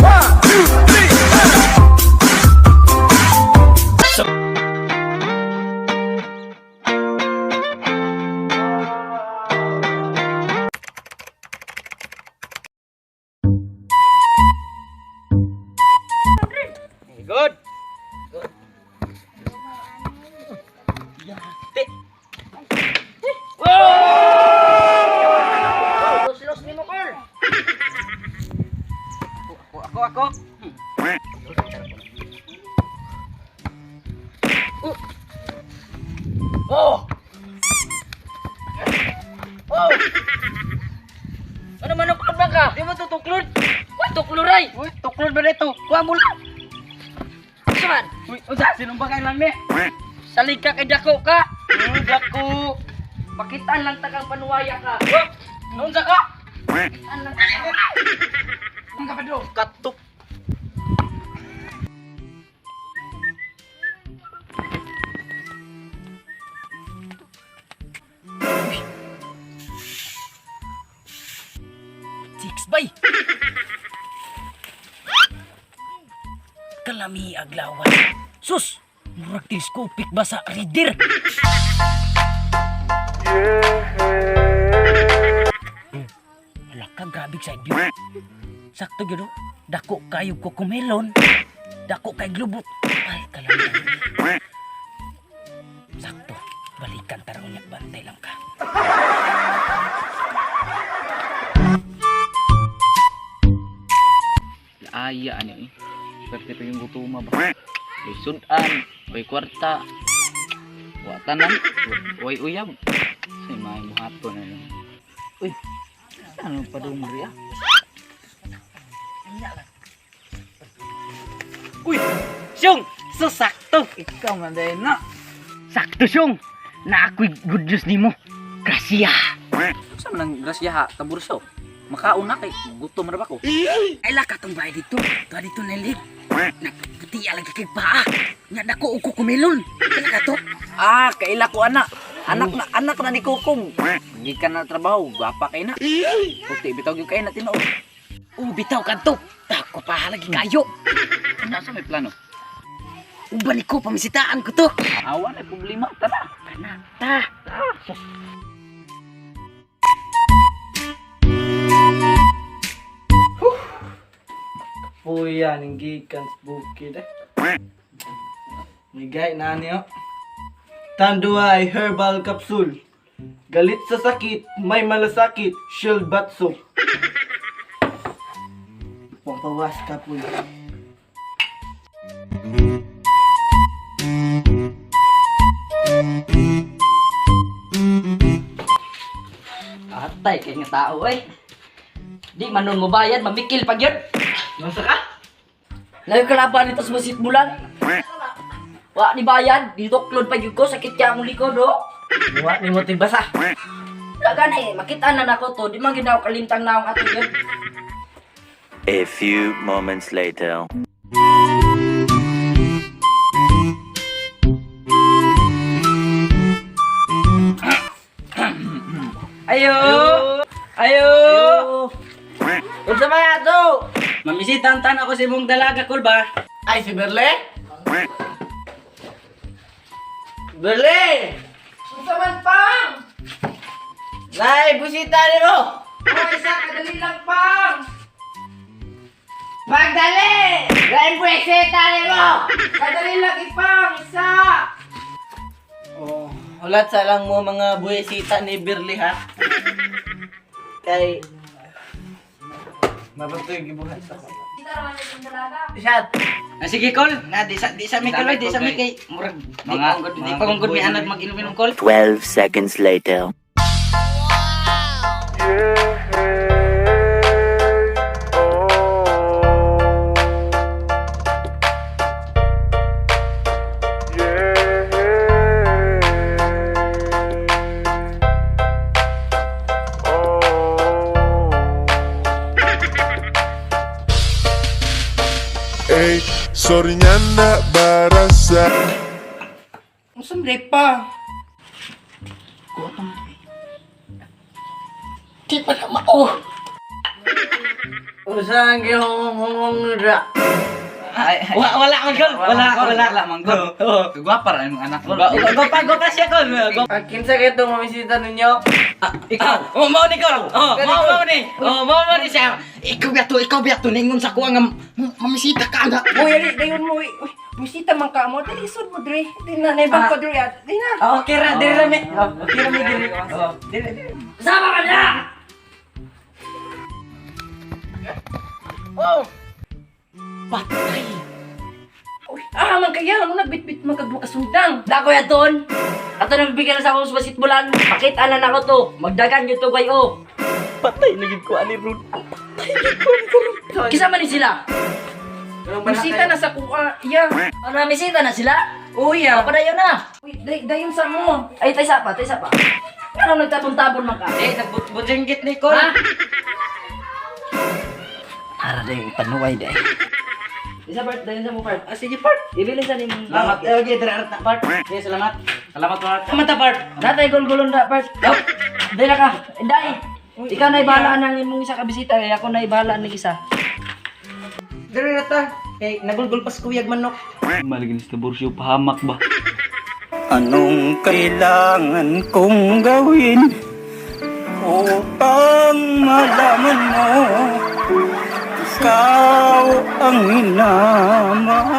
One, two, three, four. Good. Good. Yate. Wow! Los-los ni mo, Carl. Ako, ako, ako. Oh. Oh. Oh. Ano man ang kulod ka? Di mo tutuklod. Uy, tukloray. Uy, tuklod ba nito? Kuha mo lang. Unsa man? Uy, unsa sinumbakan lang ni? Salig ka kay dako ka. Dako. Makitaan lang tagang panuwaya ka. Oh, Unsa ka? Makitaan lang tagang. Ang ka Pedro? Katok. Six bay. Kalami aglawan. Sus, murag telescopic ba sa reader? Hala ka, grabe sa view. Sakto gyud oh. Dako kayo ko kumelon. Dako kay glubot. Ay, kalami. Sakto. Balikan taraw niya, bantay lang ka. Laaya ani eh. Pwerte pa yung gutuma ba. Uy sudan, uy kwarta. Wa tanan, uy uyab. Say may buhaton ano. Uy. Ano pa dong riya? Uy, Syong! So sakto! Ikaw man dahil na. Sakto, Syong! Na ako'y good news nimo. Gracia! Unsa man ang grasya ha, taburso. Makauna kay gutom ra ba ko? Ay laka tong bahay dito. Tuwa dito na lig. Nagputi lagi kay paa. Nga dako og kukumilon. Kaya ka to? Ah, kaila ko anak. Anak na ni Kukum. Gikan na trabaho, gwapa kay na. Puti bitaw gyud kay na tinuod. Oh, bitaw kadto. Dako pa lagi kayo. Nasa may plano? Uban ko pamisitaan ko to. Awa na problema tara. Kana ta. Sus. Puya ning gikan sa bukid eh. Nigay na niyo. Tanduay herbal capsule. Galit sa sakit, may malasakit, shield batso. Pampawas ka po. Atay kay nga tao eh. Di man nun mo bayad, mamikil pag yun. Nasa ka? Layo kalaban nito sa masit bulan. Wa ni bayad, dituklod pa yun ko, sakit kaya akong likod oh. Wa ni mo tibasa. Wala gani, makita na nako to, di man ginaw kalimtang naong ato yun. A few moments later. Ayo! Ayo! Unsa man ato? Mamisitan tan ako sa imong dalaga kul ba? Ay si Berle? Berle! Unsa man pang? Nay, busita nimo. Oh, isa kadali lang pang. Pagdali! Nay, busita nimo. Kadali lang ipang isa. Oh, hulat sa lang mo mga buwisita ni Berle ha. Kay Mabatoy gibuhat sa ko. Shot. Ah, sige kol, na di sa mi kol, di sa mi kay murag di pa gud di pa gud mi anad mag-inom kol. 12 seconds later. Ey, sorry nyanda barasa. Unsa man pa? Di pa na mao. Usa ang gihongong ra. Ay, ay. Wala man kol. Wala, wala. Wala man gol. Gwapa ra imong anak gol. Gopa, gopa siya kol. Ang kinsa kay itong mamisita ninyo? Ikaw. Oh, mao ni kol. Oh, mao mao ni. Oh, mao mao ni siya. Ikaw biya to, ikaw biya to ningon sa kuha nga mamisita ka nga. Uy, ali, dayon mo, uy. Uy, Bisita man ka mo, dali sud mo dre. Di na, naibang ko dre, at di na. Ah, okay ra, diri ra mi. Oh, okay ra mi diri. Oh, diri. Sama ka na! Oh! Patay! Uy, ah, man kaya, ano nagbitbit man kag kasundang. Dako ya ton. Ato nang bigyan na sa akong basketballan. Pakita na nako to. Magdagan gyud to kay o. Patay na gid ko ani Rod. Patay gid ko ani Rod. Kisa man ni sila? Bisita na sa kuha, iya. Ano misita na sila? Uy, ah. Padayon na. Uy, dayon sa mo. Ay tay sapa, tay sapa. Ano nagtabon-tabon man ka? Eh, nagbutbutsinggit ni Kol. Ha? Ara day panuway day. Isa part, dayon sa mo part. Ah, sige, part. Ibilin sa nimong Salamat. Eh, okay, dira na part. Okay, salamat. Salamat, part. Salamat, part. Natay gulgulon na part. Oh, Day na ka. Day. Ikaw na ibalaan ang imong isa ka bisita kay ako na ibalaan ng isa. Dira na ta. Kay nagulgul pas kuyag manok. Maligin sa Tiburcio pahamak ba. Anong kailangan kong gawin upang malaman mo ikaw ang minamahal?